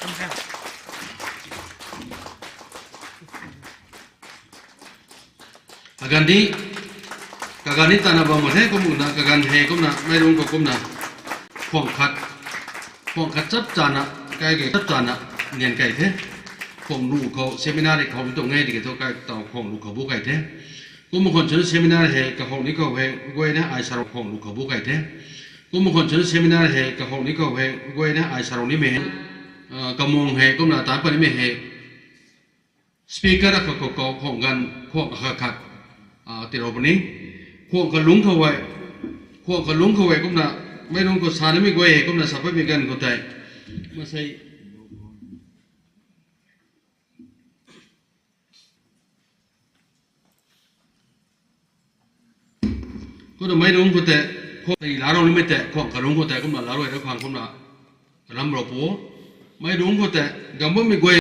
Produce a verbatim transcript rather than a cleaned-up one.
Kaganv ni, kaganv ni tana bam mak the, kumna kaganv hei kumna meic rungc khou kumna khuang khat, khuang khat chap chana, kai ke chap chana nian kai the. Khuang lu khou seminar khou mi tuang e tiki thu kai taw khuang lu khou bu kai the. Kumna khwan chuna seminar hei kahowh ni khou hei guayna ai sarou khuang lu khou bu kai the. Kumna khwan chuna seminar hei kahowh ni khou hei guayna ai sarou nimei hei, kamung hei kumna taan pat nimei hei speaker akhat khou khou khuang ganv khuang akhat khat tirou puni. Khuang kalungc khou e, khuang kalungc khou e kumna meic rungc khou sa nimei guay hei kumna sa patmei ganv khou tei, masei kumna meic rungc khou tei, khuang larou nimei tei khuang kalungc khou tei kumna larou e ra khang kumna ram rou pu. Meic rungc khou tei gam bammei guay